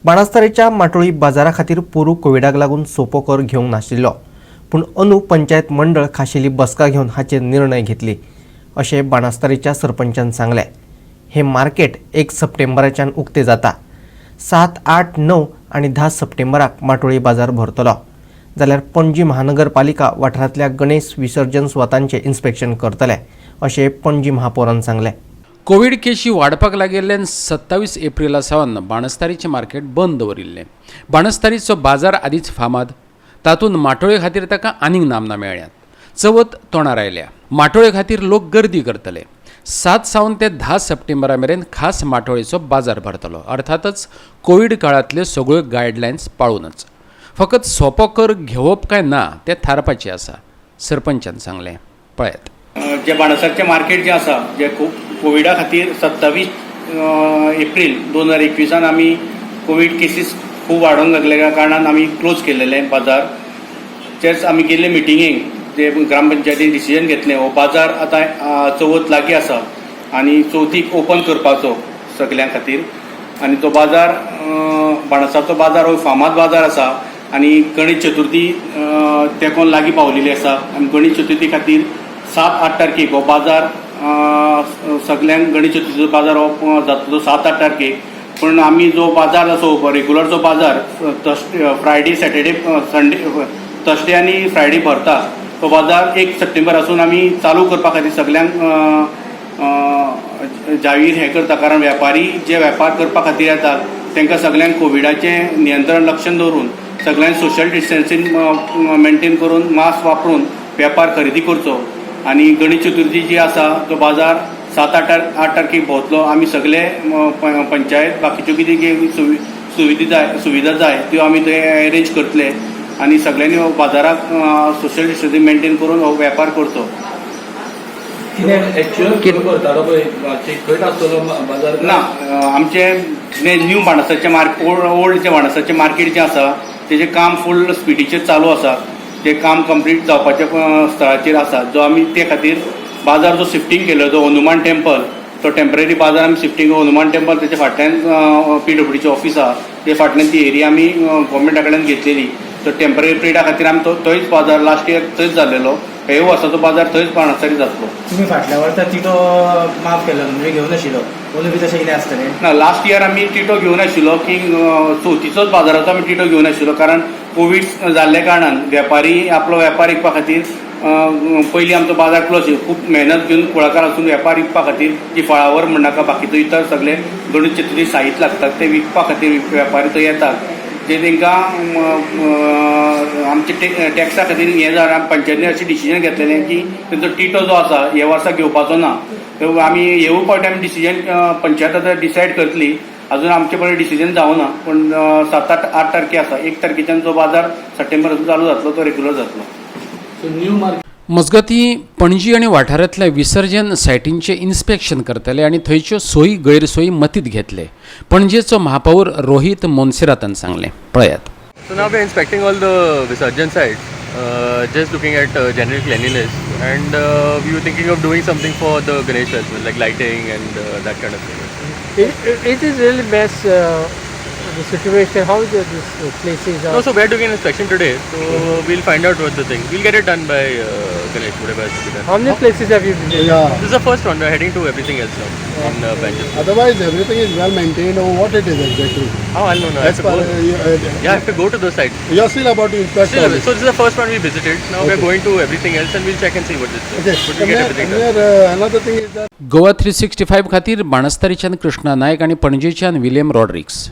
बाणस्तारीच्या माटोळी बाजारा खातीर पोरूं कोविडाक लागून सोपो कर घेवंक नाशिल्लो, पूण अंदू पंचायत मंडळ खाशेली बसका घेवन हाचेर निर्णय घेतली अशें बाणस्तारीच्या सरपंचान सांगलें. हें मार्केट 1 सप्टेंबराच्यान उक्तें जाता. 7, 8, 9 आनी 10 सप्टेंबराक माटोळी बाजार भरतलो. जाल्यार पणजी महानगरपालिका वाठारांतल्या गणेश विसर्जन सुवातांचें इन्स्पेक्शन करतले अशें पणजी महापौरान सांगलें. कोवीड केशी वाडपाक लागिल्ल्यान 27 एप्रिला सावन बाणस्तारीचें मार्केट बंद दवरिल्लें. बाणस्तारीचो बाजार आदींच फामाद. तातूंत माटोळे खातीर ताका आनीक नामना मेळ्ळ्यात. चवथ तोंडार आयल्या. माटोळे खातीर लोक गर्दी करतले. 7 सावन ते 10 सप्टेंबरा मेरेन खास माटोळेचो बाजार भरतलो, अर्थातच कोवीड काळांतल्यो सगळ्यो गायडलायन्स पाळूनच. फकत सोपो कर घेवप काय ना तें थारपाचें आसा, सरपंचान सांगलें. पळयात. जे बाणसारचें मार्केट जें आसा, जे खूब कोविडा खातीर 27 एप्रील 2021 आमी कोवीड केसीस खूब वाडोवंक लागल्या कारणान आमी क्लोज केलेले बाजार. तेच आमी गेल्ले मिटिंगेक जे ग्रामपंचायतीन डिसिजन घेतलें, हो बाजार आतां चवथ लागीं आसा आनी चवथीक ओपन करपाचो सगल्यां खातीर. आनी तो बाजार, बाणसाचो बाजार हो फामाद बाजार आसा आनी गणेश चतुर्थी तेंकोन लागीं पावलेली आसा आनी गणेश चतुर्थी खातीर 7, 8 तारखेक हो बाजार सगल्यांक गणेश चतुर्थीचो बाजार हो जातलो 7, 8 तारखेक. पूण आमी जो बाजार आसा, रेगुलर जो बाजार Thursday, Friday, Saturday, Sunday, Thursday आनी फ्रायडे भरता, तो बाजार 1 सप्टेंबर आसून आमी चालू करपा खातीर सगल्यांक अ, अ, जाहीर हें करता, कारण वेपारी जे वेपार करपा खातीर येतात तांकां सगल्यांक कोविडाचें नियंत्रण लक्षात दवरून सगल्यांक सोशल डिस्टन्सींग मेंटेन करून, मास्क वापरून वेपार खरेदी करचो. आनी गणेश चतुर्थी जी आसा तो बाजार 7, 8 तारखेक भोंवतलो. आमी सगले पंचायत बाकीच्यो कितें कितें सुविधा जाय त्यो आमी थंय अरेंज करतले आनी सगल्यांनी हो बाजाराक सोशल डिस्टन्सींग मेंटेन करून हो वेपार करचो. कितें एक्चुअल कितें करतालो पळय, खंय आसतलो बाजार? ना, आमचे जे न्यू बाणसाचे मार्केट, ओल्ड जे बाणसाचे मार्केट जें आसा, तेजें काम फूल स्पिडीचेर चालू आसा. तें काम कंप्लीट जावपाच्या स्थळाचेर आसा. जो आमी ते खातीर बाजार जो शिफ्टींग केलो, जो हनुमान टेम्पल, तो टेम्पररी बाजार आमी शिफ्टींग हनुमान टेम्पल, तेच्या फाटल्यान पीडब्ल्यूडीची ऑफीस आहा, ते फाटल्यान ती एरिया आमी गव्हर्मेंटा कडल्यान घेतलेली. तो टेम्पररी पिरियडा खातीर आमी तो थंयच बाजार लास्ट इयर थंयच जाल्लेलो. हे वर्साचो बाजार थंयच बाणस्तारी जातलो. तुम्ही फाटल्या वर्सा टिटो माफ केलो, म्हणजे घेवन नाशिल्लो. अंदू बी तशें कितें आसतलें? ना, लास्ट इयर आमी टिटो घेवन आशिल्लो की चवथीचोच बाजाराचो आमी टिटो घेवन आशिल्लो, कारण कोवीड जाल्ल्या कारणान वेपारी आपलो वेपार विकपा खातीर पयलीं आमचो बाजार क्लोज. खूब मेहनत घेवन कुळागर आसून वेपार विकपा खातीर जी फळावर म्हणनाका, बाकीचो इतर सगळे गणेश चतुर्थी साहित्य लागतात, ते विकपा खातीर वेपारी थंय येतात, जे तांकां आमचे टॅक्सा खातीर हें जालें. पंचायतीन अशें डिसिजन घेतलेलें की तेंचो टिटो जो आसा हे वर्सा घेवपाचो ना. तर आमी हेवूय फावटी आमी डिसिजन पंचायत आतां डिसायड करतली. अजून आमचे कडेन डिसिजन जावना, पूण 7, 8 तारखे आसा. 1 तारखेच्यान जो बाजार सप्टेंबरासून चालू जातलो, तो रेग्युलर जातलो. सो न्यू मार्केट मजगतीं, पणजी आनी वाठारांतल्या विसर्जन सायटींचें इन्स्पेक्शन करतले आनी थंयच्यो सोयी गैरसोयी मतींत घेतले, पणजेचो महापौर रोहित मोन्सेरातान सांगलें. पळयात. So now we're inspecting all the Visarjan sites, just looking at general cleanliness, and we were thinking of doing something for the Ganesh festival, like lighting and that kind of thing. It is really mess, the situation, how this places are. No, so we're doing an inspection today, so we'll find out what the thing. We'll get it done by Ganesh, whatever has to be done. How many places have you visited? Yeah. This is the first one. We're heading to everything else now in Banjul. Otherwise, everything is well maintained or what it is exactly? Oh, I don't know. I have As to per, go. Yeah, I have to go to those sites. You're still about to inspect Still, all this. So this is the first one we visited. Now we're going to everything else and we'll check and see what it's. Okay. But we'll get everything done. Mayor, another thing is that Goa 365 खातीर बाणस्तारीच्यान कृष्णा नायक आनी पणजेच्यान William Rodrigues.